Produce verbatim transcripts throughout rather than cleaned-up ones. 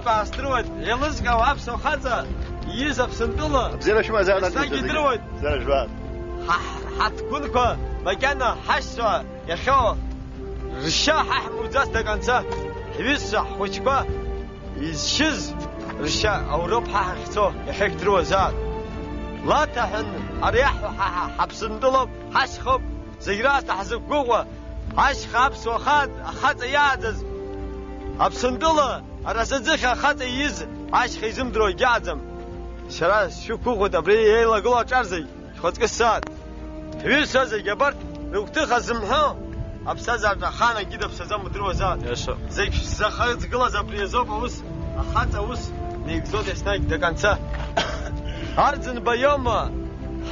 Аасдыруеит, еилызкаауа аԥсуа хаҵа ииз Аԥсынтәыла. Абзиара шәымазаан, еснагь аӡәы идыруеит. Бзиара жәбап. Ҳа, ҳа, ҳаҭгәынқәа макьана ҳашьцәа иахьоу ршьа ҳа ҳмуӡацт аканца, ҳҩызцәа, ҳхәыҷқәа изшьыз ршьа ауроуп ҳа ҳахьцо, иахьагь дыруазаап. Лаҭаҳәын, ари аҳәа ҳа, ҳа, ҳаԥсынтәылоуп, ҳашьхоуп, зегь раасҭа ҳзықәгәыӷуа, ашьха аԥсуа хаан ахаҵа иааӡаз Аԥсынтәыла. Ара саӡыхь ахаҵа ииз ашьха изымдыруа егьаӡам. Сара сшәықәгәыӷуеит абри еилагылоу аҿар зегь, шәхаҵкы сцааит. Ҳҩызцәа зегь абарҭ рыгәҭыха зымҳәо, аԥсҭазаараҿы ахаан акгьы даԥсаӡам удыруазааит. Иаша. Зегь шәзахыҵгылаз абри азоуп аус, ахаҵа аус неигӡоит еснагь даканца. Арӡынба иоума,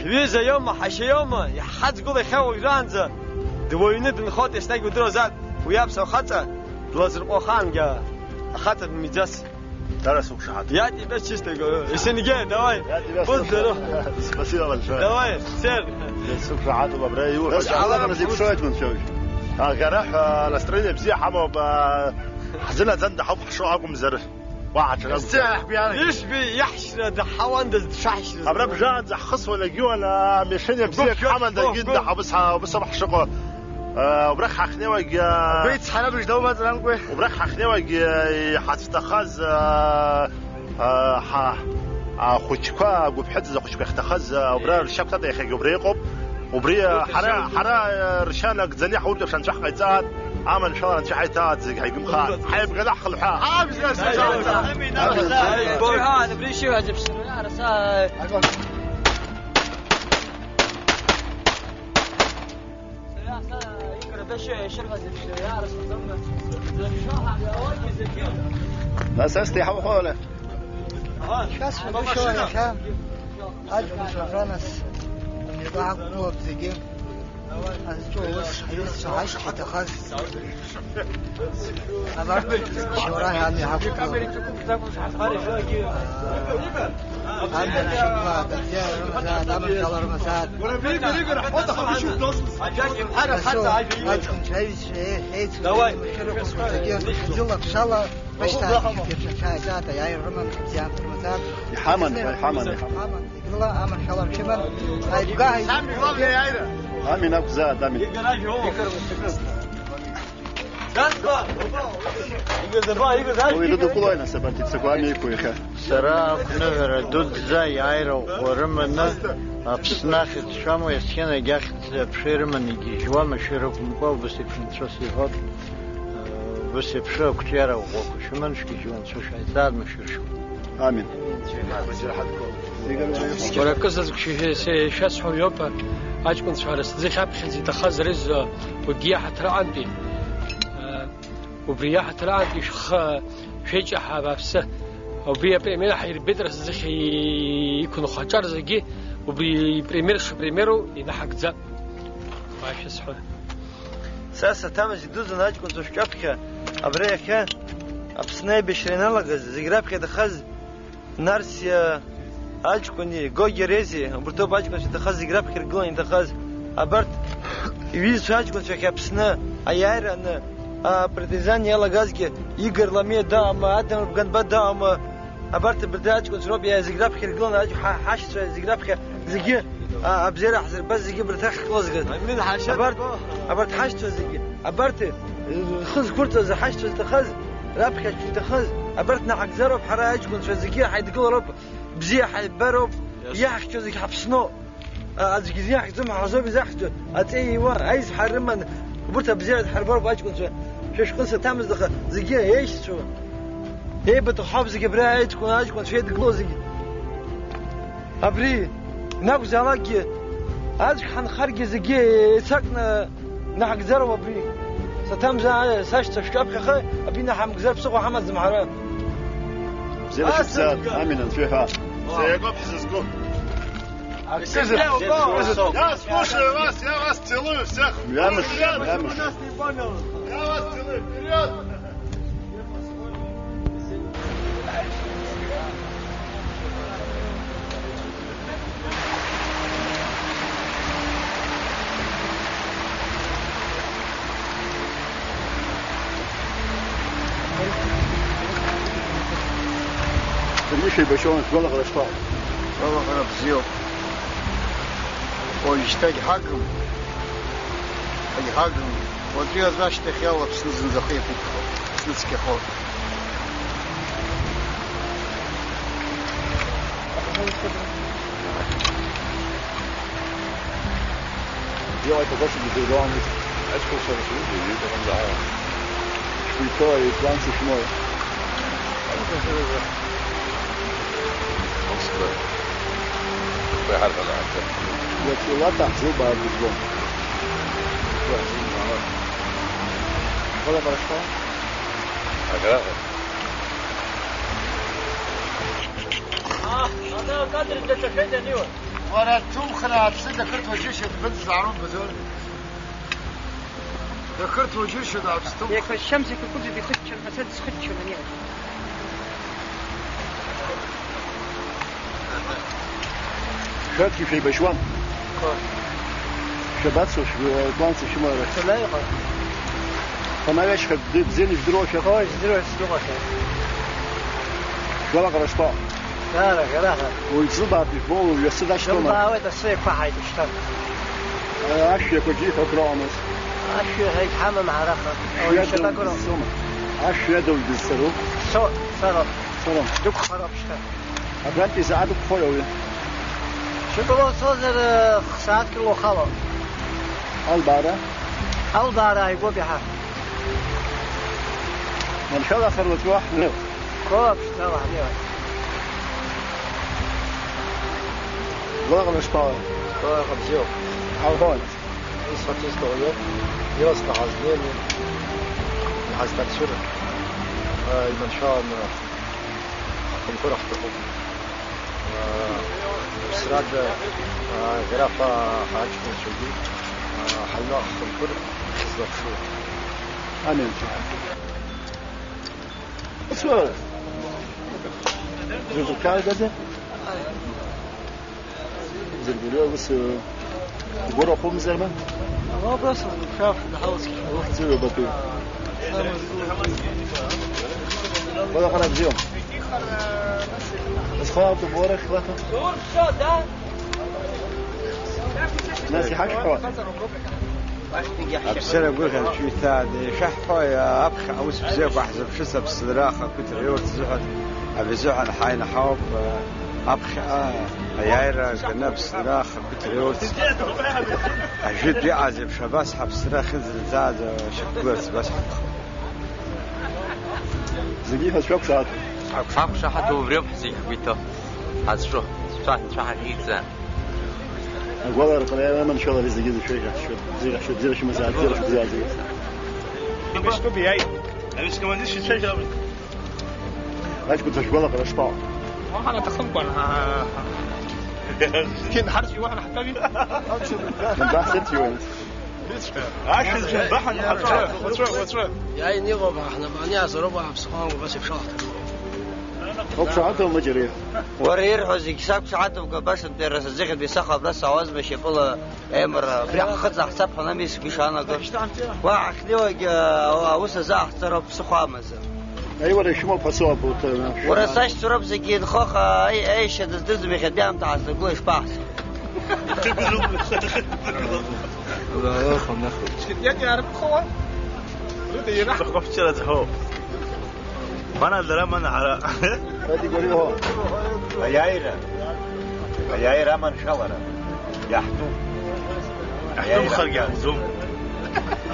ҳҩыза иоума, ҳашьа иоума, иаҳхаҵгыло иахьа уажәраанӡа дуаҩны дынхоит еснагь удыруазааит. Уи аԥсуа хаҵа длазырҟәуа ахаангьы ахаҵа дмиӡац. Дара сықәшаҳаҭуп. Я тебя чисто говорю. Есенгей, давай. Я тебя слушаю. Будь здоров. Спасибо большое. Давай, сэр. Сықәшаҳаҭуп абра иуҳәо. Нас ала ала зеиԥшроит, мынцәаҩ. Аӷьараҳәа настроение бзиа ҳамоуп, а, ҳзынаӡан даҳауп ҳшо акәымзар. Уаҳа ҽакы акәӡам. Ишби иаҳшьра даҳауандаз дшаҳшьрыз. Абра бжаанӡа ҳхысуа легион, а, мишени бзиак ҳаман дагьын даҳа убыс ҳа-, убыс ауп ҳшыҟоу. А, убрахь ҳахьнеиуагь, а, Абри цҳара быжь даумаҵрамкәа. Убрахь ҳахьнеиуагь, а, иҳацәҭахаз, а, а, ҳа-, ахәыҷқәа, агәыԥҳәыӡаз ахәыҷқәа иахьҭахаз, а, убра ршьа қәтата иахьагьы убра иҟоуп. Убри, а, ҳара, ҳара, а, ршьа нагӡаны иҳауртә еиԥш анцәа ҳҟаиҵааит, аманшәалара анцәа ҳаиҭааит, зегь ҳаигымхааит. Ҳаибганы ҳхынҳәаа. Амин. Амин. Амин. Амин. Амин. Амин. Амин. Амин. Амин. Амин. Амин. Нас ас иаҳауахои? Шәасҳәагәышьоуи иахьа? Аҷкәынцәа ранас, мҩаду ҳақәгылоуп зегьы. Ҳазҿу аус ҳҩызцәа ҳашьҭахьаз. Абарҭ шьоура ҳәа амҩа ҳақәгылоуп. Амҩа шықәла, дабзиа рымазаат, аманшәала рымазаат. Дасу, аҷкәынцәа, аҩызцәа, еи-, еицу, еимашәырақәа зегьы ӡыла-ԥшала рышьҭахь иаԥхьа ааизаат, аиааира рыман, дабзиа рымазаат. Иҳаман, иҳаман, иҳаман. Ҳаман. Гыла аманшәалар шәыман, ҳаибга-ҳаибга. Самое главное, аира. Амин акәзааит, амин. Игорь, забыл, Игорь, забыл. Уи идыдукылои, нас, абарҭ иццакуа амҩа иқәу иахьа? Сара ақәныҳәара дуӡӡа иааира ӷәӷәа рыманы Аԥсны ахьӡ шәамоу, есқьынагь ахьӡ аԥша ирыманы игьежьуа, машәыр акәымкәа, убас еиԥш анцәа сиҳәап. Убас еиԥш ақәҿиара ӷәӷәақәа шәыман, шәгьежьуа анцәа шәааиҵааит, машәыр шәҟәы. Амин. Уара акы сазгәышьа-, се-, шәасҳәо иоуп, аҷкәынцәа рыҭӡыхь аԥхьаӡа иҭахаз рыза, убри аҳаҭыр аҟынтәи, э, убри аҳаҭыр аҟынтәи шәхы шәеиҷаҳа абааԥсы. Убри апремиер ҳаирбеит рыҭӡыхь иқәынхо аҿар зегьы, убри ипремиер шыпремиеру инаҳагӡап. Уа шәасҳәа. Са саҭамыз идуӡӡан аҷкәынцәа шәҿаԥхьа, абра иахьа Аԥсны аибашьра ианалагаз, зегь раԥхьа иҭахаз Нарсиа аҷкәыни, Гогьа Рези, убырҭ ауп аҷкәынцәа иҭахаз, зегь раԥхьа иргыланы иҭахаз. Абарҭ иҩызцәа аҷкәынцәа иахьа Аԥсны аиааира аны, апартизан иалагазгьы, Игор Ламиа дауама, Адамыр Бганба дауама, абарҭ абырҭ аҷкәынцәа роуп, иа-, зегь раԥхьа иргыланы аҷ-, ҳа-, ҳашьцәа зегь раԥхьа, зегьы, а, абзиара ҳзырбаз зегьы абарҭ ахьхылазгаз. Амин, ҳашьа абарҭ, дабо? Абарҭ ҳашьцәа зегьы, абарҭ, э, рхы зқәырҵаз, ҳашьцәа зҭахаз, раԥхьа иҭахаз, абарҭ наҳагӡароуп, ҳара аҷкәынцәа зегьы ҳаидгылароуп, бзиа ҳаибароуп, иаҳхьчо зегь ҳаԥсноуп. А, аӡәгьы изиаҳхьӡом, ҳазоуп изаҳхьӡо. Аҵеи иуа, аизҳа рыман, убырҭ абзиара дҳарбароуп аҷкәынцәа. Шәышәҟәы саҭамызт, аха зегьы еишьцәоуп. Еибыҭахо ҳауп зегьы абра аҷкәын, аҷкәынцәа еидгыло зегьы. Абри ианакәзаалакгьы, аӡәк ҳанхаргьы зегьы еицакны наҳагӡароуп абри. Саҭамзар, сашьцәа шәҿаԥхьаха, абри наҳамгӡар ԥсыхәа ҳамаӡам ҳара. Бзиара шәыбзаат, амин, анцәа иҳәа. Саиагоуп ҳзызку. Я слушаю вас, я вас целую всех. Мҩамыш, мҩамыш. Я вас целую, вперёд! Саргьы шәеибашьуан, шәгәалаҟара шԥаҟоу? Гәалаҟара бзиоуп. Уажәшьҭагь ҳагым, ҳагьҳагым. Уаҵәы азы ашьҭахь ала Аԥсны зынӡа ахы иақәиҭхо, Аԥсны цқьахо. Дело это больше не передавал мне. Очко всё равно сидит, и это там, да. Шпилько и план сушной. Просто. Бай, ҳарҭ ала ҳарҭ. Иацулата ҳзылбаа дызгом. Вала барашта? Аграха. Ана кадр для соседа не. Уара, ҭумхны ааԥсы, дақырҭуа џьыршьоит, бынӡа заару ббаӡои? Дақырҭуа џьыршьоит, ааԥсы ҭумх. Еиқәа шьамзеиқәа кәыӡит ихыччон, ҳәа сыхыччон ани. Шәарҭгьы шәеибашьуан. Ко? Шәабацо, шәгәанцо шәымара? Сынеиҟа. Ҳанаҩашьха, бзианы ижәдыруашәа. Ой, ижәдыруа сдыруашәа. Шәгәалаҟара шԥаҟоу? Ара, ара, ара. Уаҩ дзылбаартә ижәбо, уаҩ асы дашьҭоума? Дылбаауеит, асы еиқәаҳаит ушьҭа. Ашәҩақәагьы иҳәо акрыҟамызт. Ашәҩа ҳәа егьҳамам ҳара аха. Шәҩадоу Ауаҩы ишьапы акроуп. Дызцома? Ашәҩадоу дызцару? Со, сароуп. Сароуп. Дықәхароуп шьҭа. Абрантәи заҟа дықәхои ауаҩы? Шьапыла уцозар, сааҭк рыла ухалон. Албаара? Албаара ааигәоуп иаҳа. Маншәалахар уаҵәы уаҳнеиуеит. Қәа ԥшӡала ҳнеиуеит. Гәаҟра шԥаҟоу? Гәаҟра бзиоуп. Ҳалҳәон. Ус ҳаҭызҭауа иоуп. Иозҭаҳаз дневник иҳазҭарцәыр, а, иманшәаланы ҳхынҳәыр ҳҭахуп. А, ԥсрада, а, ӷьараҳәа ҳаҷкәынцәагьы, а, ҳаҩны ҳхынҳәыр ҳзылшоит. Амин. Зыргәырҩа ус, э, гәыр ахәымзарма? Вопрос, шәаф, даҳауцқьа. Ухьӡы ҩбатәи. Самый. Вала хара бзиоу. Зхоу аутуборахь лаҭа? Нас иҳашәҳәауа? Аԥсыра гәырӷьа шәҩҭаа, ишәаҳҳәои, аԥхьаҟа аус бзиақәа ҳзыԥшыз Аԥсынра ахақәиҭра иоурц азыҳәан, абри азыҳәан ҳааины ҳауп, аԥхьаҟа аиааира ганы Аԥсынра ахақәиҭра иоурц, ажәытә иҟаз еиԥш абас ҳаԥсынра ахьынӡанаӡааӡо шьақәгыларц абас ҳаҭахуп. Зегьы ҳәа шәақәшаҳаҭуп. Ҳақәшаҳаҭуп, убри ауп ҳзеиқәгәыҭо. Ҳазҿу, шәа-, шәаҳаӷьиҵаа. Агәаларҟара иаманшәалари зегьы зышәеиӷьашьоит, зеиӷьашьоит, зирашьымазааит, зирашьымазааит зегьы. Ибашьҭоуп иааит. Аҩсҭаа уанӡа шәцәажәалоит. Аҷкәынцәа шәгәалаҟара шԥаҟоу? Уаҳа наҭахымкәан, ҳа, ҳа, ҳа. Ҭынҳарс иуаҳа наҳтәами? Дабасырҭиуан? Ашәа зымбаҳан ҳаҵәа. Уаҵәы, уаҵәы. Иааины иҟоуп, ҳнапы аниасыроуп, аԥсыхәа амгәа абас еиԥш алаҳҭарыла. Уақәшаҳаҭума, Џьариа? Уара ирҳәо зегь сақәшаҳаҭумкәа, башантәи ара сазыхьынтә исахо абра саауазма шьапыла аимара, абри ҳхы ҵаҳцап ҳәа ами сгәы ишаанагоз. Уа ҳахьнеиуагь, а, аус азы ҳаҳҵароуп, ԥсыхәа амазар. Аиуара шәымоуп ҳәа сыҟоуп, урҭ, а, Уара сашьцәа роуп зегьы инхо, аха аи-, аишьа дыздырӡом иахьатәи аамҭа ҳазҭагылоу ишԥаҳцо? Иарбхуа? Рыда иара. Ҵыхәаԥҵәара ӡҳәоуп. Мана дара, мана ҳара. Аиааира. Аиааира аманшәалара. Иаҳтәуп. Иаҳтәымхаргьы аҳәӡом.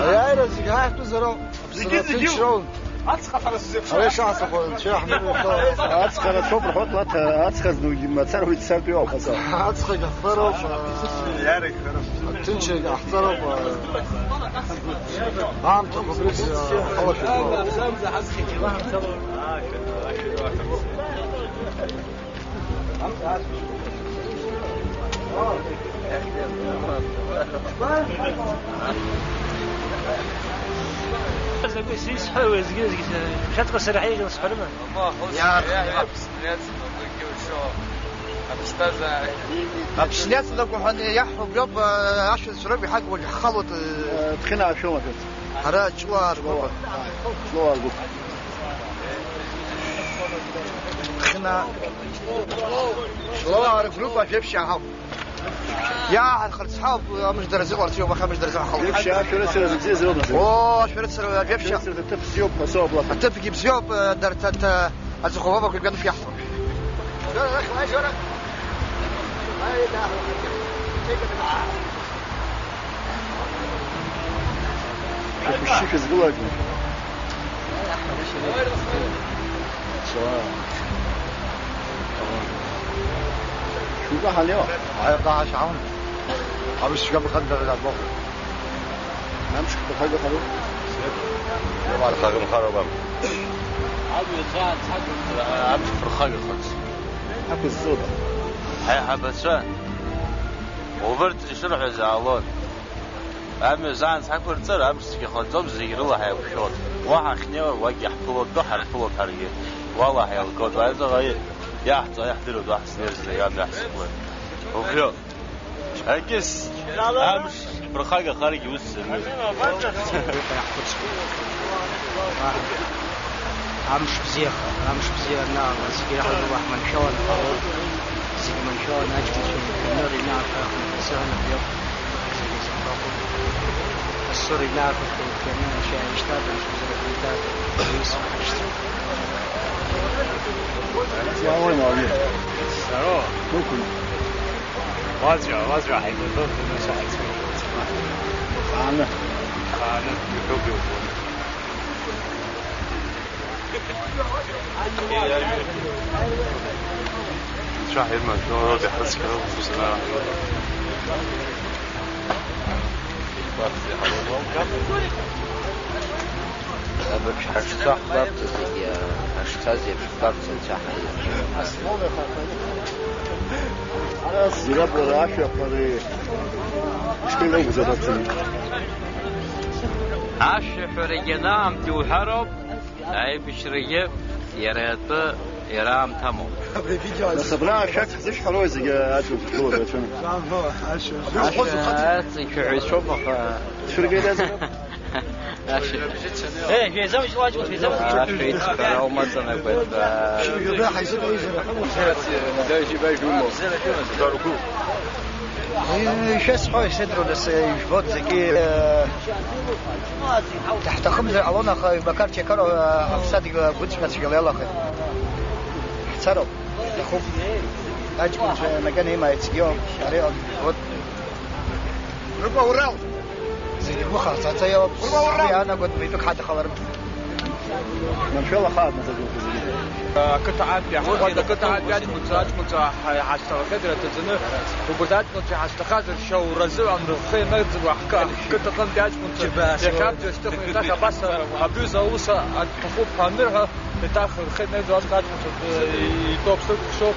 Аиааира зегь ҳаиҳәтәызароуп. Зегьы, зегьы. Ара ишаҳасахо, анцәа иаҳмырухьо. Ацха рацәоуп рҳәоит, лаҭа, ацха зну мацара уи дцартә иоуп, ацха. Ацхагь ахәҭароуп, ҭынчрагь ҟаҳҵароуп, аамҭақәа абригь ҳалашәырхәроуп. Закәи сисҳәои уеизгьы-еизгьы, шәаҵәҟьа сара ҳаиӷьын сҳәарыма? Иархиа. Аԥсны иаҵанакуа ҳәа иаҳҳәо убриоуп, ашәа зҳәароуп, иҳагуагь ҳхалоит. Дхьынаашәома шәарҭ? Ара Ҷлоу аргәыба. Ҷлоу аргәыба. Шлоа ргруппа жәеԥшь иаҳауп. Иааҳархырц ҳауп, амыждара зыҟаларц иоуп, уахь амыждара зыҟаларц. Жәеԥшь ашәарыцара зыбзиаз рылаз. Оо, ашәарыцара, жәеԥшь. Ашәарыцара аҭыԥ бзиоуп ҳәа соуп лаф. Аҭыԥгьы бзиоуп, дарҭ-, аҭ-, аӡахәа ӷәӷәақәа ганышә иаҳҭон. Шәышьшьы шәызгылоит. Цәа. Шәуга ҳанео? Ай, даҳа шәаун. Абы шәгәы бхандара дабо. Амш кыдхага харо? Иамал хагым харобам. Абы цәа, цәа, амш фырхага хац. Акәыззода? Ҳаиҳабацәа. Убырҭ ишырҳәаз аалон. Амҩа заанӡа ҳақәырҵар, амш цәгьа ҟаҵом, зегь рыла ҳаиқәшәон. Уа ҳахьнеиуа, уагьы иаҳԥыло дтәо, ҳарԥылон ҳаргьы. Уала ҳаилгон, уаҩҵәҟьа иаҳҵо, иаҳдыруа, уаҳа снеирц зегь амҩа ҳзықәлоит. Убриоуп. Акьыс, амш ԥырхагахаргьы ус зымҩыз. Амш бзиахар, амш бзиа анаалга, зегьы раҳауа ҳманшәалан ҳҟалоит, зегьы маншәалан аҷкәынцәа ирҭаны рыҩны аахырхын ҳәа сыҳәан абриоуп, зегьы зыхәҭаху. Асы рыҩны аахырхын ирҭаны анцәа иааишьҭад, амш бзиа рыхиҭад, уи сыхәҭашьцәа. Здорово. Уаҵәа, уаҵәа ҳаибадыртәаны саҳаицәажәоит. Хааны. Хааны, иҳәоуп иубон. Цәаҳа ирманшәалароуп иҳацхрароуп ус анааҳәо. Абыржә ҳашцо ҳбап зегьы, ҳашцаз еиԥш ҳбап, анцәа ҳаиқәшәо. Зегь раб лара ашәаҳәареи шәкы иоугӡарацын. Ашәаҳәарагьы анаамҭоу уҳәароуп, аибашьрагьы иара атәы, иара аамҭа амоуп. Нас абра ашәак ҳзышәҳәароуи зегьы аӡәы дгылоуп рацәаны? Ашәа аццышә ҳәа ицәоуп, аха Шәыргеит азы. Ашәа. Э, шәеизамшь, уаҷкәын, шәеизамшь. Ашәа ицҳәара умаҵанакуеит, аа. Э, ишәасҳәо, исыдроу, нас, э, ижәбоит зегьы, э, даҳҭахымзар ҟалон, аха ҩбақар чақар, э, аԥсадгьыл агәыҵәҟьа цәгьала иалахеит. Ҳцароуп, иҭахуп. Аҷкәынцәа макьана имааит, цәгьоуп, ари ижәбоит. Рыба Урал! Зегьы гәыхарц аҵаиоуп. Ура, ура! Сгәы иаанагоит, митәык ҳадхаларым. Маншәала хаак назыгуп зегьы. Ақыҭа антәи ҳхәада, ақыҭа антәи аҷкәынцәа, аҷкәынцәа ҳа-, ҳашьҭалахьеит иара дҭаҵаны. Убарҭ аҷкәынцәа иҳашьҭахазар шьоуразы анрыххеи нагӡыргәа ҳкы-, ҳқыҭаҟынтәи аҷкәынцәа. Џьабаа иахьа сыуеит. Аԥсуа шьҭыхны еиҭах абас абҩыза аус аҭахуп ҳәа анырҳәа, еиҭах рхы инагӡо аҷкәынцәа итәоуп срыкәыхшоуп,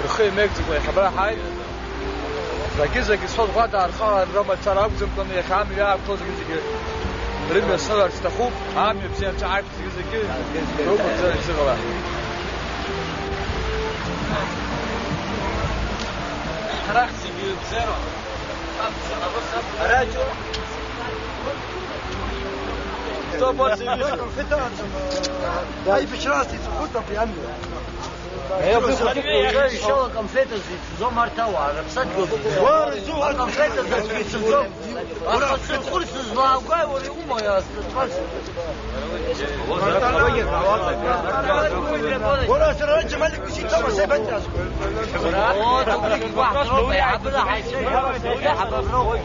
рхы инагӡакәа иахьабра ҳааит. Зегьы-зегьы схы ӷәӷәа даархалан, рымацара акәӡамкәаны, иахьа амҩа иаақәло зегьы-зегьы рымҩа сыларц сҭахуп, амҩа бзиа анцәа аиԥш зегьы-зегьы рықәырҵара зыҟала. Арахь зегьы бзиароуп. Ара џьоук. Сто процентов. Аибашьра сҭахуп абри амҩа. Ишьала конфетаз ицәӡом арҭ ауаа, рыԥсадгьыл зегьы. Уа, рызу, уа, конфетаз аӡәгьы ицәӡом. Аха сырхәыр сызлаагәааи уара иумои астатуа? Уара, сара Џьамал ибжьы ҭоума, сеибаҵаз? О, убригь уаҳҭароуп, аиҳабыра ҳаицәажәап, аиҳабыроуп.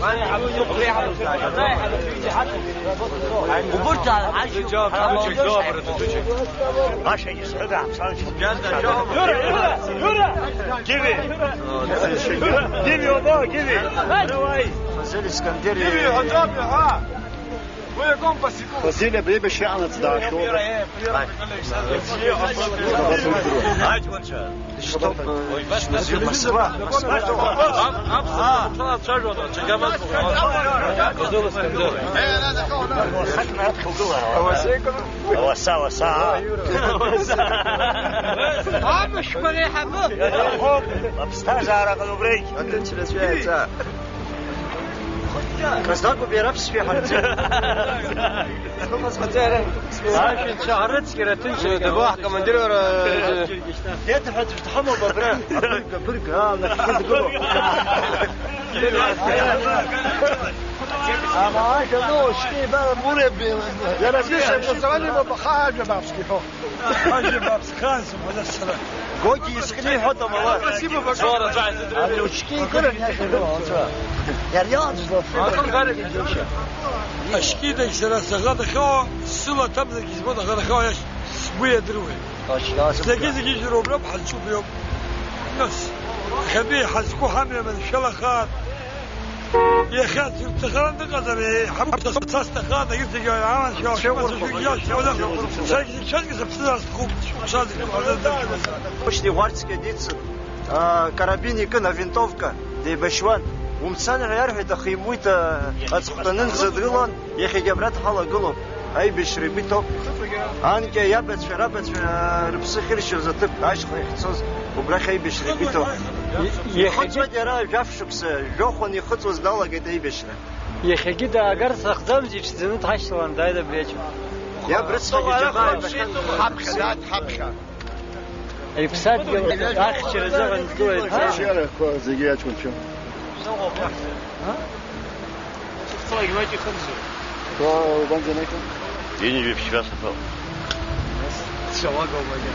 Убырҭ аиҳабыра. Баша исҳәода, аԥсалшьа. Иура, Иура, Иура! Give it! Give it, Оба, give it! Давай! Фазиль Искандер. Give it, Оба, ҳа! Уи акомпас ику. Фазиль абри еибашьра анаӡ даашәоуп. Аҷкәынцәа. Москва, Москва. Аԥсуаа рацәажәон, ҽаџьара. Фазиль Искандер. Ауаса, ауаса. Амшқәа реиҳабы! Иаҭахуп, аԥсҭазаара ҟалоуп убригь. Аҭынчра цәеиаҵа. Каздагәуп иара аԥсшәа иҳарҵеит. Ашәанцәа ҳрыцқьара ҭынчра. Дабо ҳкомандир уара? Иаҭахәац дҳамоуп абра. Абырг, абырг, аа, нахьхьи дгылоуп. Ама ашәа ну, шьҭа ибара муребилан. Иара бишак заҵәани баба хаа ажәа бааԥсгьы ҳәо. Ажәа бааԥсхаан сымбаӡац сара. Гоги изкны иҳәо тамала. Спасибо, Богдан. Зора ӡәаӡәа. Ани учки кырын иахьа ну, анцәа. Иара иалаӡыз лафы. Акыр гарагь џьушьа. Ашькьыдагь сара саӷа дахьоу, сыла ҭамзаргьы избоит аӷа дахьоу, иахь сгәы иадыруеит. Точно. Зегьы-зегьы ижәроуп, раб ҳазҿуп иоуп. Нас, иахьатәи ҳазқәу ҳамҩа маншәалахар, иахьа сырҭахаран дыҟазар, еиҳабуп, са сҭахаран, егьырҭ зегьы аманшәала, шәымацәажәогьы иашәҭуазар, са зегьы шәазгьы сыԥсызар сҭахуп, шәазгьы. Почти Ӷәарцкиа дицын, а, карабин икын, авинтовка, деибашьуан. Умцан ҳәа иарҳәеит, аха имуит, а, аҵыхәтәанынӡа дрылан. Иахьагьы абра дҳалагылоуп, аибашьра игәы иҭоуп. Анкьа иабацәа, рабацәа рыԥсы ахьыршьоз аҭыԥ ашьха иахьцоз, убрахь аибашьра игәы иҭоуп. Ихыҵуеит иара, жәаф шықәса, жәохәан ихыҵуаз далагеит аибашьра. Иахьагьы даагар сҭахӡамзи, иҽӡаны дҳашьҭалан дааит абри аҷкәын. Иаб рыцҳагьы џьабаа ибахьан. Ҳаԥхьа, дад, ҳаԥхьа. Иԥсадгьыл ахьчара азыҳәан дгылеит, ҳа? Ачарақәа зегьы иаҷкәынцәа. Убанӡа анеиқәа? Ҩынҩажәи ԥшьба саҭо. Шьауага умариа.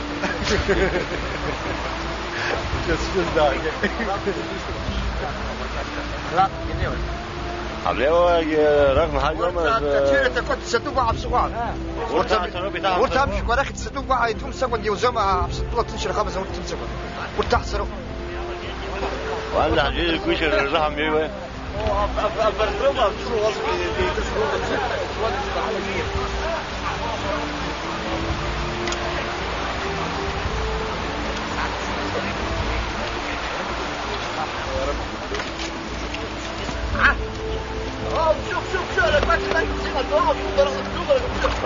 Абриауаагьы рахә мҳажәомызт. Урҭ аб-, урҭ абжьқәа рахь дцатәуп, уаҳа иҭумцакәангьы иузоума, Аԥсынтәыла ҭынчра ахамыз урҭ ҭымцакәан. Урҭ ҭаҳцароуп. Уанӡа ҳжәеи гәышьа рзаҳамҩеиуеи?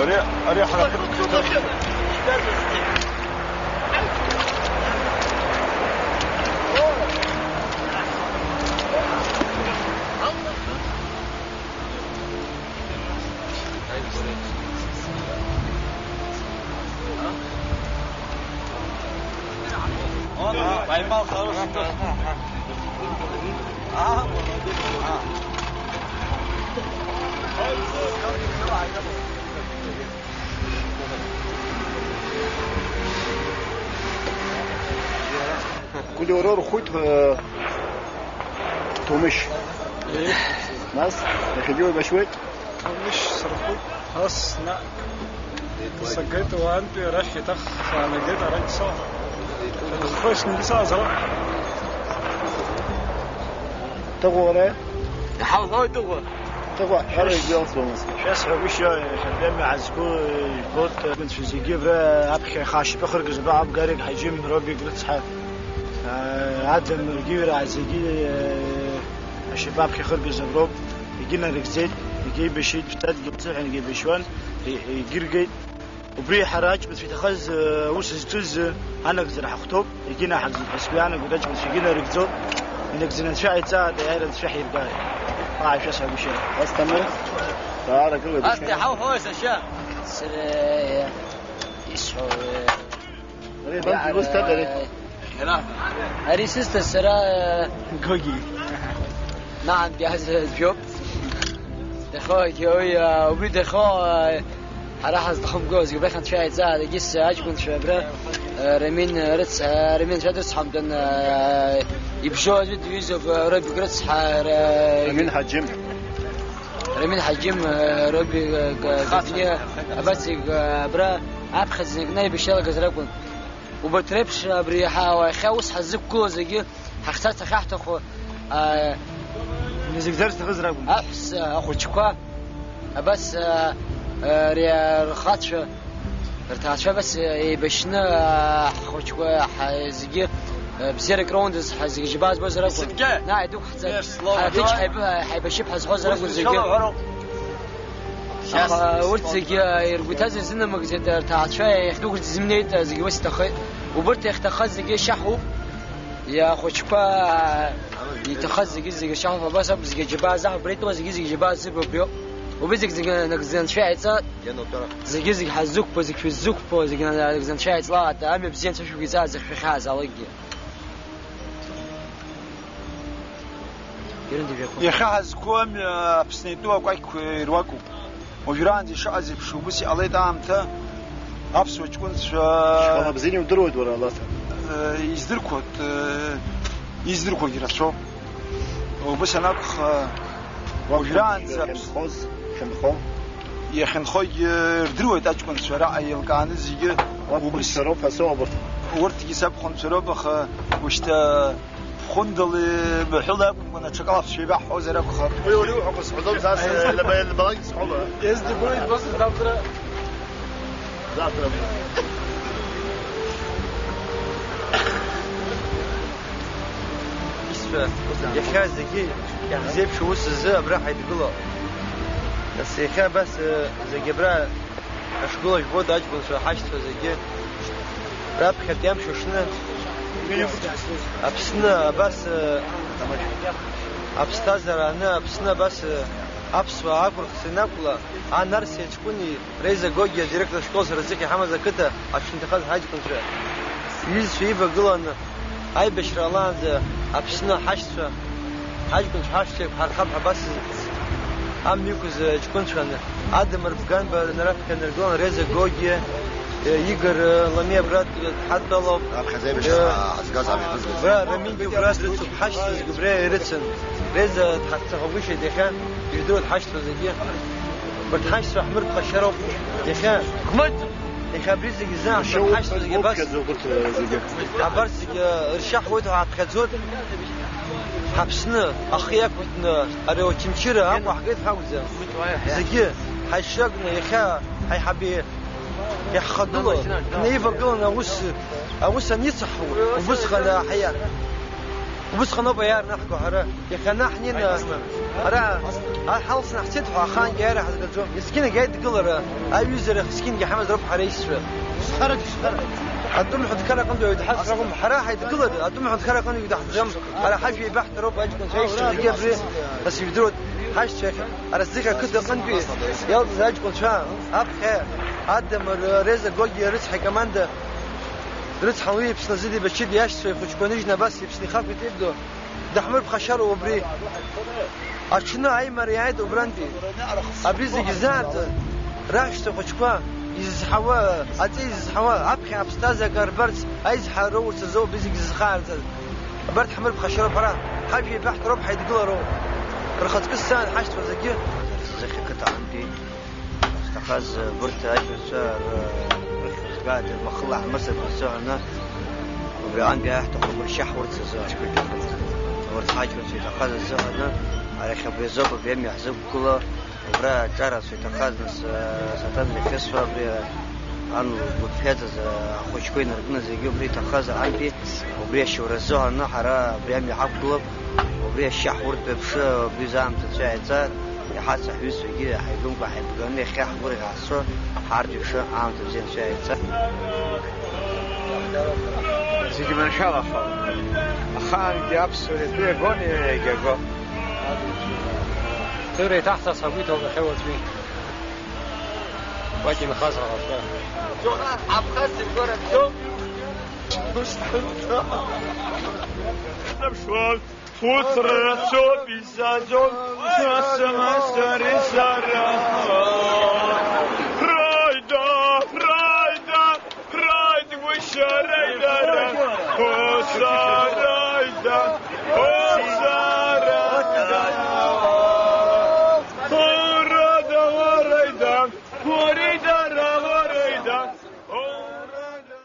Ари, ари ҳара. Поймал хороший. А, молодец. А. Кулиура рхәит, э, Ҭумышь. Еи. Нас, иахьагьы уеибашьуеит? Ҭумышь сырхәит. Ас, наҟ. Сагеит уаантәи арахь еиҭах саанагеит, арахь саауа. Хәышәтәынгьы саазароуп. Тыгәа уара? Иҳауҳәоит, Тыгәа. Тыгәа, ҳәара егьалсуамызт. Шәасҳәагәышьа, иахьатәи амҩа ҳазқәу ижәбоит, анцәа зегьы абра аԥхьа ихы ашьапы ахыргаз абра Абгарик Ҳаџьым Робик рыцҳа, аа, Адам Гиҩраа зегьы, аа, ашьапы аԥхьа ахыргаз аброуп. Егьынарыгӡеит, егьеибашьит, ԥсадгьыл азыҳәан егьеибашьуан, е-, егьыргеит. Убри ҳара аҷкәынцәа иҭахаз, э, аус зҭоз, э, анагӡара ҳахәҭоуп, егьынаҳагӡоит ҳәа сгәы иаанагоит, аҷкәынцәа егьынарыгӡоит, инагӡаны анцәа иааиҵааит, аиааира анцәа ҳиргааит. Ҳәа аашәа сагәышьа. Асҭамыр, даара акы ладушьа. Асҭа, иҳауҳәои, сашьа? Сара, э, исҳәо, э, Ари абанҭ иара, иусҭада ари? Ари сысҭа сара, э, Гоги. Нагантәи азаҵәуп. Дахьоугьы уи, а, убри дахьоу, а, ҳара ҳазҭахымгылаз, убрахь анцәа иааиҵааит, егьыс аҷкәынцәа абра, а, Рамин рыц-, а, Рамин анцәа дрыцҳамтәын, а, ибжьоу аӡәы диҩызоуп, а, Робик рыцҳа, ра-, Рамин Ҳаџьым. Рамин Ҳаџьым, а, Робик, а, га-, Гагни, абас, а, абра аԥхьаӡа знык наибашьалагаз ракәын. Убарҭ реиԥш абри ҳа-, иахьа ус ҳазықәгылоу зегьы ҳахьцарц ахьаҳҭаху, аа, иназыгӡарц зҭахыз ракәын. Аҳәса ахәыҷқәа, абас, аа, ари рхацәа, рҭаацәа абас еибашьны, аа, ҳхәыҷқәа, ҳа-, зегьы, аа, бзиарак роундаз, ҳа-, зегьы џьабаа збозар акәын. Зегьы! Наҟ идәықәҳҵар, ҳаҭынч ҳаибы-, ҳаибашьып ҳазҳәозар акәын зегьы. Аха урҭ зегьы, аа, иргәы иҭаз ирзынамыгӡеит, рҭаацәа иахьдәықәырц изымнеит, зегьы ус иҭахеит. Убырҭ иахьҭахаз зегьы шьаҳуп. Иахәыҷқәа иҭахаз зегьы-зегьы шаҳҳәо абас ауп, зегьы џьабаа заҳуп, реитәала зегьы-зегьы џьабаа зыбо абриоуп. Убри зегь-зегь нагӡа анцәа иааиҵа, зегьы-зегь ҳаззықәԥо, зегь шәыззықәԥо, зегь нагӡа анцәа иааиҵлааит, амҩа бзиа анцәа шәықәиҵааит, зегь шәахьааз алагьы. Иахьа ҳазқәу амҩа Аԥсны итәу акәакьқәа ируакуп. Уажәраанӡа ишыҟаз еиԥш, убыс иҟалеит аамҭа, аԥсуа ҷкәынцәа. Шьхала бзианы иудыруеит уара, Алаҭа. Э, издырқәоит, э, издырқәогьы рацәоуп. Убыс анакәха, уажәраанӡа Аԥс-, иахьынхоз, иахьынхо. Иахьынхогьы рдыруеит аҷкәынцәа, араҟа еилкааны зегьы. Убыс. Сабхәынцәа роуп ҳәа соуам урҭ. Урҭгьы сабхәынцәа роуп, аха ушьҭа Хәындали баҳәыла акәымкәан, аҽакала аԥсшәа еибаҳҳәозар акәхап. Уи уара иуҳәақәо сҳәаӡом, сара сызлабаҩ-, лбалак сҳәома? Езҭгәырҩит, басы завтра. Завтра. Исҳәа, иахьа зегьы иаҳзеиԥшу ус азы абра ҳаидгыло. Нас иахьа абас, э, зегьы абра Ашкол жәбоит аҷкәынцәа ҳашьцәа зегьы. Раԥхьатәи амш аҽны Аԥсны абас, э, аԥсҭазаара аны Аԥсны абас, э, аԥсуаа ақәырхс инақәла, ан Арсиа ҷкәыни Реза Гогиа адиректор ашкол рзыхь иҳамаз ақыҭа аҽны иҭахаз ҳаҷкәынцәа. Иҩызцәа ивагыланы Аибашьра ҟалаанӡа Аԥсны ҳашьцәа, ҳаҷкәынцәа ҳашьцәа еиқәҳархап ҳәа абас амҩа иқәыз ҷкәынцәан, Адамыр Бганба раԥхьа инаргылан Реза Гогиа, Игор Ламиа абра дҳадтәалоуп. Раԥхьаӡа аибашьра ҳазгаз амҩа ҳазгаз. Абра Рамингьы убра дрыцуп, ҳашьцәа зегьы убра ирыцын. Реза дҳаццахагәышьеит иахьа, ижәдыруеит ҳашьцәа зегьы. Убарҭ ҳашьцәа ҳмырԥхашьароуп иахьа. Иахьа абри зегьы зааҳҵап, ҳашьцәа зегьы абас. Абарҭ зегьы ршьа ҳуеит ҳәа ҳаԥхьаӡоит. Ҳаԥсны ахы иақәиҭны ари Очамчыра Аҟәа ҳгеит ҳакәӡам. Зегьы ҳаишьракны иахьа ҳаиҳабы иаҳхагылоу, инаивагыланы аус, аус аницаҳуа, убысҟан ҳаиа-, убысҟан ауп аиааира анаҳго ҳара. Иахьа ана ҳнеины, ара, ар ҳалсны ҳцеит ҳәа, ахаангьы аиааира ҳазгаӡом. Есқьынагь аидгылара, аиҩызара есқьынгьы ҳамазароуп ҳара аишьцәа. Атәым ҳәынҭқар аҟынтәи ауаҩы дҳацхраауам. Ҳара ҳаидгылара, атәым ҳәынҭқар аҟынтәи даҳӡам. Ҳара ҳажәа еибаҳҭароуп аҷкәынцәа аишьцәа зегьы абри, нас ижәдыруеит, ҳашьцәа ахь. Ара зегь ақыҭа аҟынтәи иалҵыз аҷкәынцәа, аԥхьа, Адамыр, Реза Гогиа рыцҳа икоманда, рыцҳа уи Аԥсны зыдеибашьыда иашьцәа ихәыҷқәа ныжьны абас Аԥсны ихақәиҭ ибдо. Даҳмырԥхашьароуп убри. Аҽны аимара иааит убрантәи. Абри зегьы зааӡа, раҳәшьцәа хәыҷқәа изызҳауа, аҵеи изызҳауа, аԥхьа аԥсҭазаара рбарц аизҳара роурц азоуп абри зегьы зызхаарҵаз. Абарҭ ҳмырԥхашьароуп ҳара, ҳажәа еибаҳҭароуп, ҳаидгылароуп. Рхаҵкы сцааит ҳашьцәа зегьы. Зхьы қыҭа аҟынтәи. Ҳҭахаз, урҭ аҷкәынцәа рыхьӡқәа дырмахыла ҳмыццакуа азыҳәаны, убри аҟынтәи иаҳҭахуп ршьа ҳурц азыҳәан. Урҭ ҳаҷкәынцәа иҭахаз азыҳәаны, арахь абри азоуп, абри амҩа ҳзықәгыло, убра аҿарацәа иҭахаз, нас, Саҭанба ихьысҳәа, абри ан лгәыԥ иаҵаз ахәыҷқәа инаркны зегьы убри иҭахаз аҟынтәи, убри ашьоура азыҳәаны ҳара абри амҩа ҳақәгылоуп, убри ашьа ҳуртә еиԥш, убри заамҭацәа иааиҵар. Иҳацу ҳҩызцәагьы ҳаигәымкәа ҳаибганы иахьа ҳгәырӷьаҵәа ҳарҭ еиԥш аамҭа бзиа анцәа иааирҵа. Зегьы маншәалахап. Ахаангьы аԥсуара итәы иагон, иара иагьаго. Ҭыра иҭаҳҵаз ҳагәы иҭоуп иахьа уаҵәы. Уагь инхаз ҳаӷацәа. Абхазцәа ргәара бзиоуп. Аԥшуан. Хәыцра рацәоуп изааӡом, нас амазари сара. Райда, райда, райд гәышьа райдара, хәыцра райда, хәыцра райда. Хәырада, хәырада, хәыридара, хәырада, хәырада.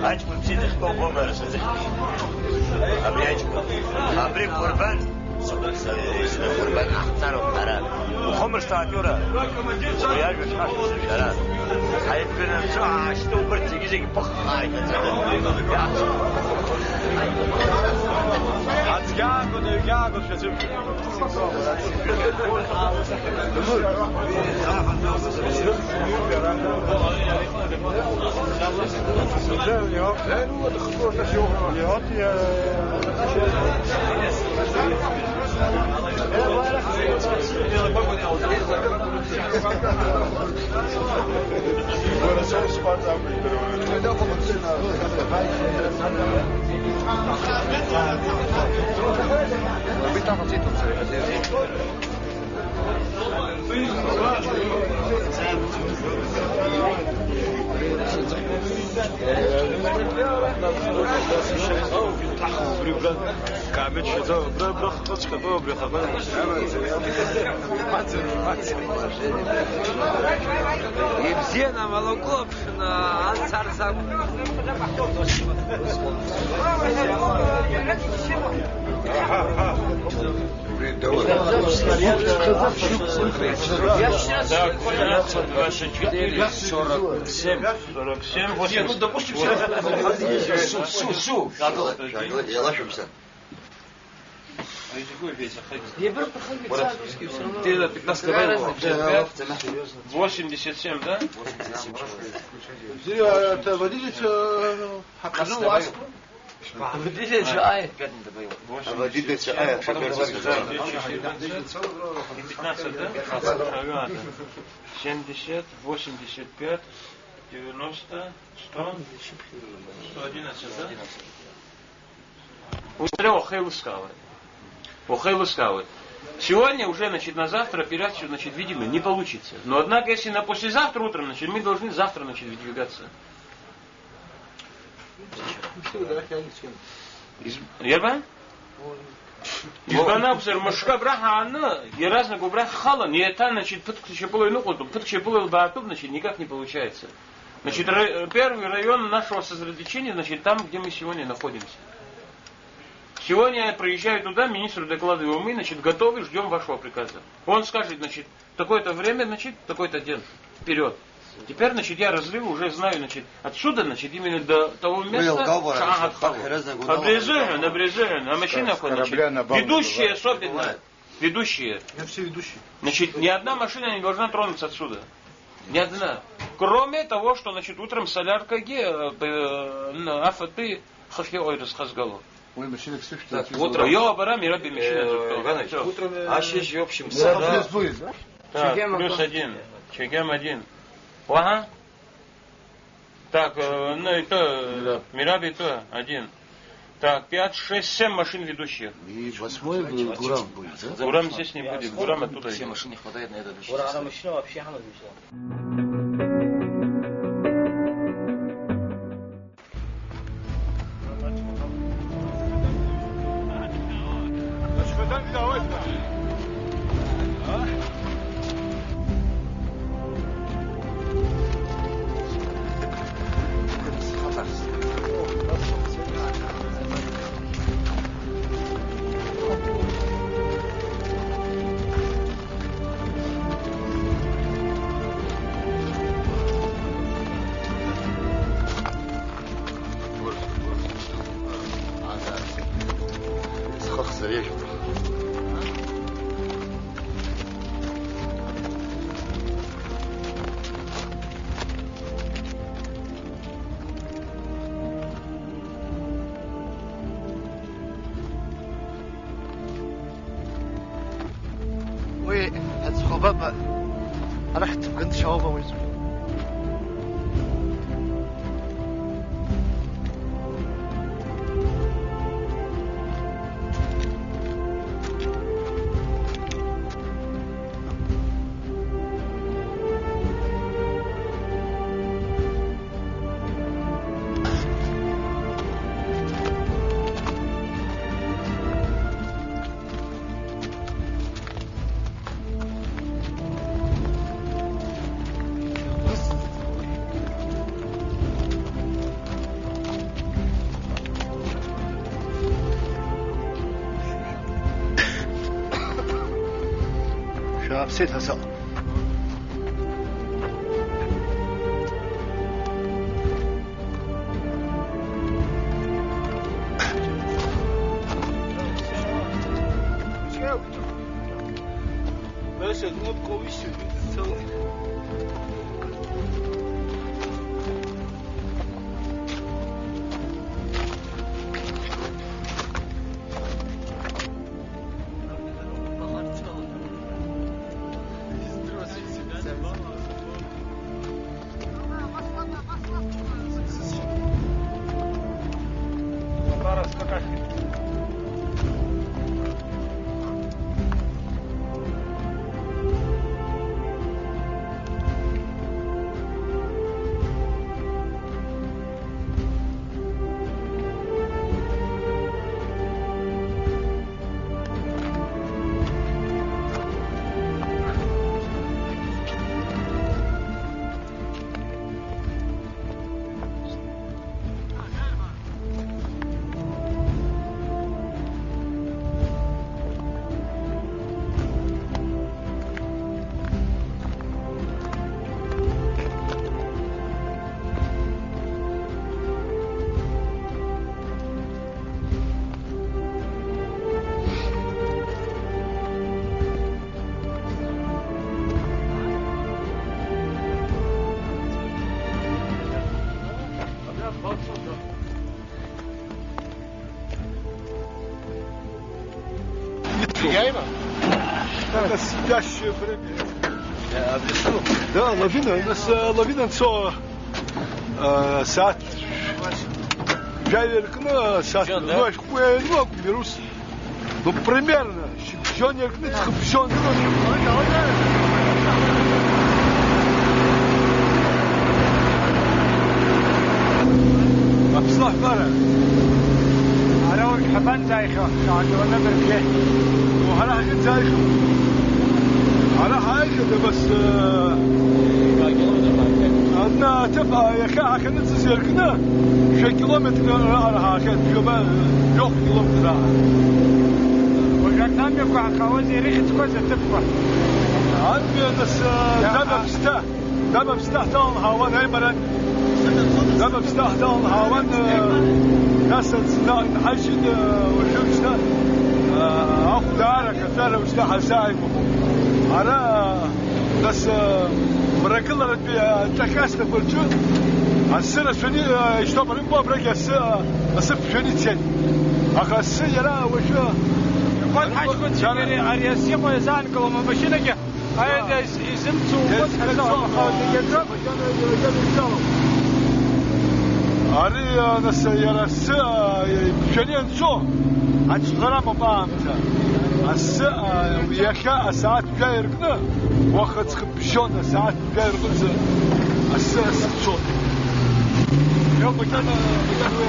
Аҷкәын бзиа дахьтәоу убома, сыӡӷаб? Абри аҷкәын. Абри Қәырбан. Сыӡӷаб Қәырбан ахҵароуп ҳара. Ухымышҭ, Артиура. Уи ажәа шәҳәашәа сышәара. Ҳаибганы анцәа аашьҭы убырҭ зегьы-зегьы ԥыххааит аӡәы. Аӡәгьы аагон, аҩгьы аагон шәазымшәан. Камеч шәаӡа, абра, абра хкыцәҟьатәу абри ахаҟы. Ибзиан амалакәыла ԥшны ацарц акәын. Так, тринадцать, двадцать четыре, сорок семь. Сорок семь, восемьдесят. Су, су, су. Ты это пятнадцать давай. Восемьдесят семь, да? Э, это водитель, э, Хакану Ваську. Водитель же, ай. Восемьдесят семь, потом давай. И пятнадцать, да? Семьдесят, восемьдесят пять, девяносто, сто, сто одиннадцать, да? Усмотрел, уахеилыскаауеит. Уахеилыскаауеит. Сегодня уже, значит, на завтра операцию, значит, видимо, не получится. Но, однако, если на послезавтра утром, значит, мы должны завтра, значит, выдвигаться. Из-, иарбан? Избан акәзар, мышкы абра ҳааны, иаразнак убра ҳхалан, еиҭа, значит, ԥыҭк шьапыла иныҟәатәуп, ԥыҭк шьапыла илбаатәуп, значит, никак не получается. Значит, ра-, первый район нашего сосредоточения, значит, там, где мы сегодня находимся. Сегодня я приезжаю туда, министру докладываю, мы, значит, готовы, ждём вашего приказа. Он скажет, значит, такой-то время, значит, такой-то день, вперёд. Теперь, значит, я разрывы уже знаю, значит, отсюда, значит, именно до того места, шаҳаҭхалоу. Абри азыҳәан, абри азыҳәан, амашьынақәа, значит, ведущие особенно, ведущие. Я все ведущие. Значит, ни одна машина не должна тронуться отсюда. Ни одна. Кроме того, что, значит, утром соляркагьы, э, п-, э, н-, афатәи хыхьыҟоу ирызхазгало. Уи машьынак сышәҭ. Так, утром. Иоуп, ара, Мираби машьына зықәтәоу. Э, Иваныч, всё. Утром, э, ашьыжь, в общем, Мираби сара. Так, Чегем плюс один. Чегем один. Уаҳа? Так, э, ну и то, э, Мираб. Мираб и то один. Так, пять, шесть, семь машин ведущих. И восьмой Гурам будет, да? Гурам здесь не будет, Гурам оттуда идёт. Все машины хватает на этот. Гурам машина вообще хана. Схы хзырежьуп. Уи аӡӷаб аба, арахь дҭыбган дшаауба уи? Сеидҳасал. Баша, кнопка вышиб, целый. Влияемо? Это спящее время. Я объясню. Да, лавина, у нас, э, лавина цо, э, саат. Жәаҩа ркны, саат. Шьыбжьон, да? Ну, ишәҟәы иаирбоуп, вирус. Ну, примерно, шьыбжьон иаркны, ҵхыбжьон. Аԥсны аҳәара. Ара урҭ ҳабанӡааихьоу, шәаакыланы бырбжьеи. Ара ҳахьынӡааихьоу. Ара ҳааихьеит, абас, э, адна аҭыԥ, а, иахьа ҳахьаныҵыз иаркны, шәа километр раҟара ҳаахьеит, жәаба, жәохә километр раҟара. Уажәы арҭ амҩақәа ҳахауаз ирыхьӡқәаз аҭыԥқәа. Амҩа нас, э, Иа-, Дабаԥсҭа. Дабаԥсҭа ҳҭалан ҳаауан аимаран. Дабаԥсҭа ҳҭалан ҳаауан, э, нас аӡ-, на-, нҳажьит, э, уажәы шьҭа, э, ахә даара акаҵәара шьҭа ҳазааигәахом. Ара, э, нас, э, мрагыларатәи, э, аҿахьасҭақәа рҿы асы рацәаны, э, ишьҭоуп, арымбо абрагь асы, э, асы ԥжәаны ицеит. Аха асы иара уажәы Иҟәан ҳаҷкәынцәа, иара ари, ари асы иҟоу иазаанкылом амашьынагьы. Ари изымцу, ари, а, нас, иара асы, а, ԥжәаны ианцо, аҿҳәара амоуп аамҭа. Асы, а, иахьа асааҭ жәаҩа ркны, уаха ҵхыбжьон асааҭ жәаҩа рҟынӡа асы, асы цон. Иоуп, макьана, макьана уи,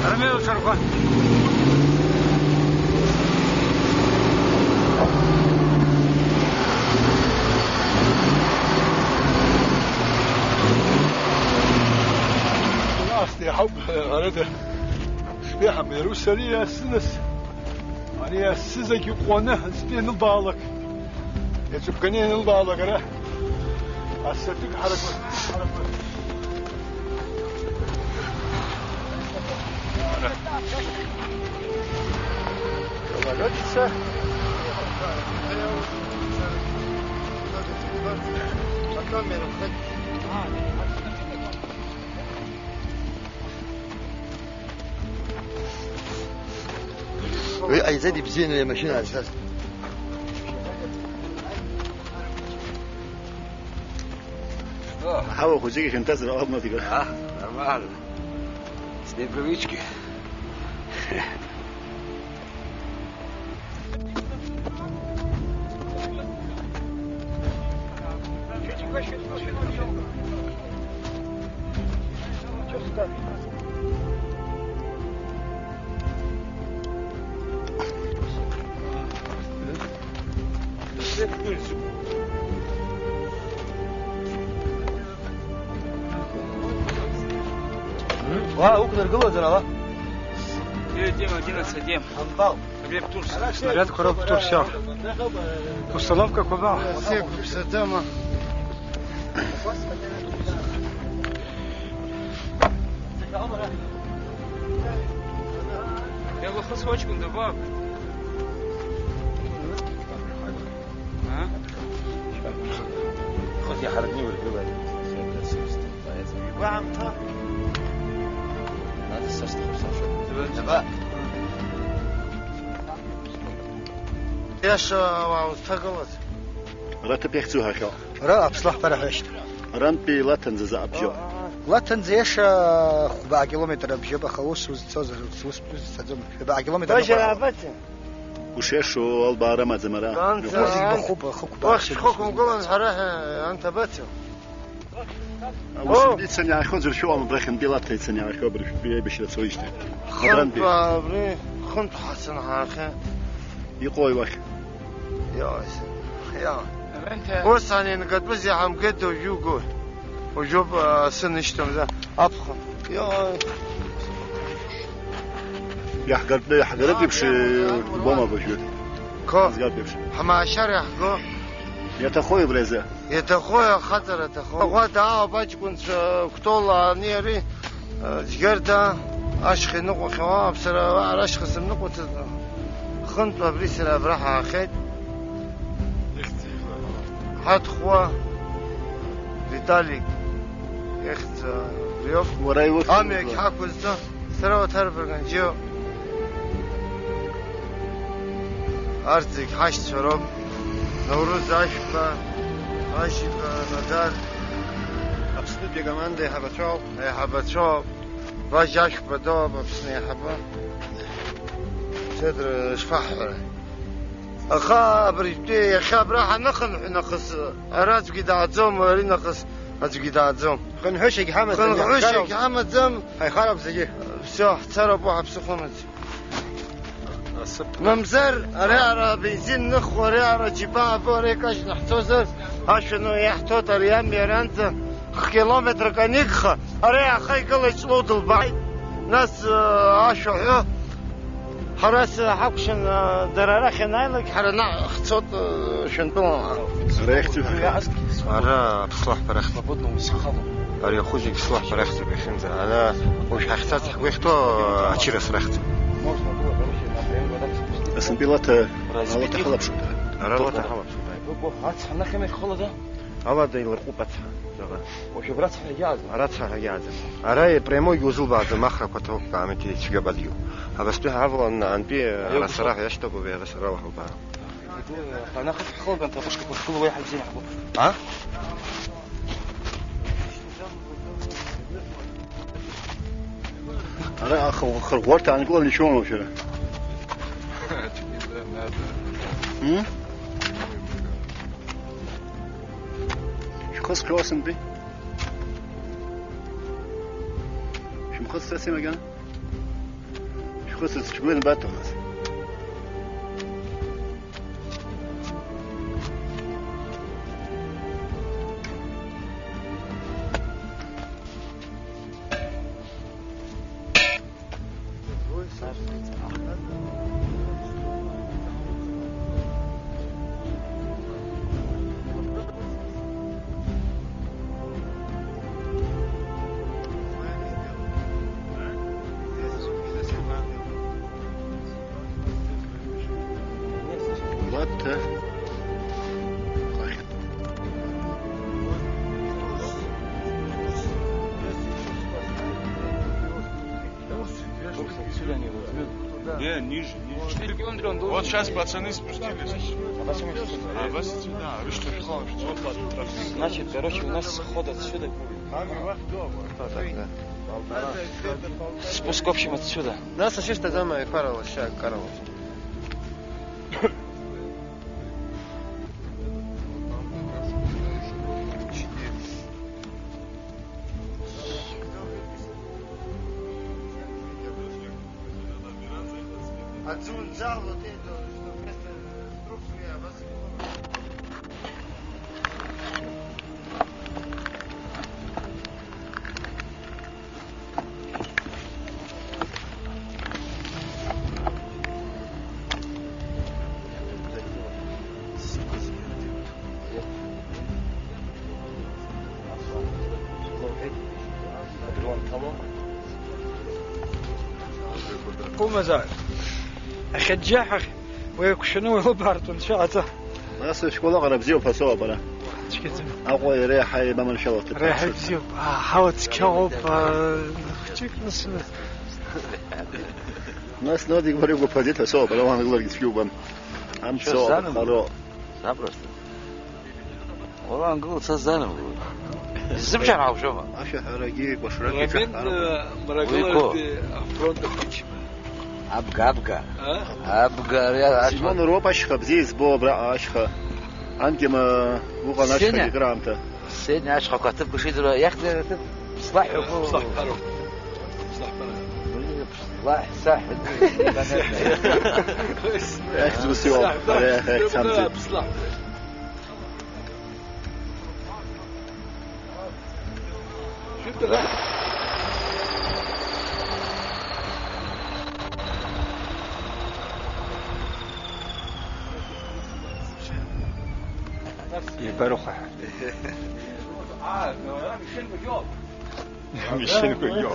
а, Ромео шарқәа. Нас иаҳауп, ҳәарада, шәеиҳаб, иара ус ари асы нас, ари асы зегь ҟәаны, зтәы ианылбаалак, иаҿыбганы ианылбаалак, ара асатәык ҳаракәа, ҳаракәа. Уи ҟаиҵеит, ибзианы амашьына аазгаз. Ҳауа хәыҷык ихьанҭазар ауама, тига? А, нормально. С непривычки. Уа, уқәнаргылозар ала? Дима, Дима, садим. Амбал. Снарядқәа роуп Турсиа. Установкақәа ба. Сеиқәыԥсаӡама? Иалахысуа аҷкәын дабап? А? Хыхь иаҳаракны иургылар. Гәаамҭа. Надо сасҭахуп сашәа. Даба. Иаша уаа узҭагылаз. Ара ҭыԥ иахьӡу ҳахьо. Ара аԥслаҳәара ҳәа ишьҭоуп. Арантәи Лаҭанӡа заҟа бжьоу? Лаҭанӡа иаша хәба километр абжьоуп, аха ус узцозар, ус, ус, ус цаӡом. Хәба километр. Баша абаца? Ушиашоу албаара амаӡам ара. Ус ибахуп, ахықәба. Уахь шәхы қәымгылан ҳара ҳәа анҭ абацо? Ус ицаны иаахьоу ӡәыр шәоуам, абрахьынтәи Лаҭа ицаны иаахьоу абыржәтәи аибашьра цоижьҭеи. Хынтә абри, хынтә ҳацын ҳаахьа. Иҟои уахь? Иоуи, иоуи. Ус анеинкатәыз иаҳамгеит уажәы угәы. Уажәоуп, а, асы нышьҭамза аԥхын. Иоуи. Иаҳгартә, иаҳгаратә еиԥш, э, убома абыржәы. Ко? Ҳазгартә еиԥш. Ҳмаашьар иаҳго. Иаҭахои убри азы? Иаҭахои, ахаҵара аҭахо. Аӷәада аауп аҷкәынцәа Кәтол ани ари, э, Џьгьарда ашьха иныҟәахьоу, аԥсара ара ашьха сымныҟәацызт. Хынтә абри сара абра ҳаахьеит. Ҳаҭхәа Виталик ихьӡ, э, абриоуп. Уара иухьӡ. Амҩагь ҳақәызҵо. Сара уаҭарбырган џьоу. Арҭ зегь ҳашьцәа роуп. Наурыз Ашәба, Ашьба, Надар. Аԥснытәи акоманда аиҳабацәоуп. Аиҳабацәоуп. Бажь Ашәба доуп Аԥсны аиҳабы. Седр шԥаҳҳәара? Аха абыржәтәи иахьа абра ҳаныхынҳә нахыс, ара аӡәгьы дааӡом, ари нахыс аӡәгьы дааӡом. Хынҳәышьагь ҳамаӡам, хынҳәышьагь иаҳҳәап. Ҳамаӡам. Ҳаихароуп зегьы. Всё, ҳцароуп уаҳа ԥсыхәа амаӡам. Мамзар, ари ара абензин ныхуа, ари ара џьабаа або, ари икажьны ҳцозар, ашәа ну иаҳҭоит, ари амҩа аранӡа хкилометрак анигха, ари аха игылеит Ҷлоу дылбааит, нас, э, ашәа ҳәо, ҳара с-, ҳакәшан, э, дара арахь анааилак, ҳара наҟ ҳцот, э, шәантәыла. Ара ихьӡу ҳәа? Ара аԥслаҳәба рахьӡуп. Ари ахәы зегь слаҳәба рахьӡуп иахьынӡа. Ара уажә ҳахьцац ҳгәы иахьҭоу, э, ачырас рахьӡуп. Асынтәи Лаҭа, Лаҭа ҳалаԥшуп. Ара Лаҭа ҳалаԥшуп. Ацҳа нахьымеи холода? Алада иларҟәуп ацҳа. Заҟа. Уажә абра ацҳа ҳагьааӡам. Ара ацҳа ҳагьааӡам. Ара прямойгьы узылбааӡом, ахрақәа ҭоуп, каамеҭ ицәгьа бадгьыл. Абастәи ҳавалан аантәи, ара сара ҳәа иашьҭоуп, абри ара сара лаҳалбаара. Ана хыхь ҳхылган, ҭабышкақәа шгылоу уеиҳа ибзианы ҳбо. А? Ара ахы-, ахырӷәӷәарҭа аанкыланы ишәома шәара? М? Шәхы зхьоу сынтәи? Шәымхы зцаси макьана? Шәхы сыцәгәын батәахаз. Лаҭа. Отсюда они возьмут. Не, ниже, ниже. Четыре километра он должен. Вот сейчас пацаны спустились. А пацаны спустились. А, пацаны, да, рыжий шкаф. Значит, короче, у нас ход отсюда будет. Спуск, в общем, отсюда. Нас ашьышьҭаӡам аиқәара лашьа аккара лашьа. Отсюда взял вот это, что вместо трубки, а вас Умазааит. Ахьыџьаҳәа уеиқәшәаны уеилыбаартә унцәа аҵа. Нас ашкол аҟара бзиоуп ҳәа соуп ара. Цәгьаӡам. Аҟәа иара иаҳа еибаманшәалоу аҭыԥ. Ара иаҳа ибзиоуп. Аҳауа цқьа ыҟоуп, аа, хәҷык нас. Нас Нодик бара игәаԥхаӡеит ҳәа соуп, ара уаанагыларгьы цәгьа убам. Амца Шәыззаным? Аԥхароуп. Запросто. Уара ангыл са занамгылоит. Исзыбшар ҳалшома? Ашәаҳәарагьы, кәашарак Рамин, иҿаҳҳәароуп. Э, мрагыларантәи Уи ко? Афронт ахәыҷқәа. Абга, абга. А? Абга, ари ашьха. Симон роуп ашьха, бзиа избо абраҟа ашьха. Анкьа ма уҟан ашьхагьы Сеня. Акыраамҭа. Сеня ашьхақәа аҭыԥқәа шидыруа, иахьӡу аҭыԥ Слаҳә ҳәа. Слаҳәароуп. Слаҳәароуп. Слаҳә, саҳә. Ех, зусиоуп. Слаҳәароуп. Ех, ех, самти. Слаҳәароуп. Ибарыхәа. Мишенко, йо.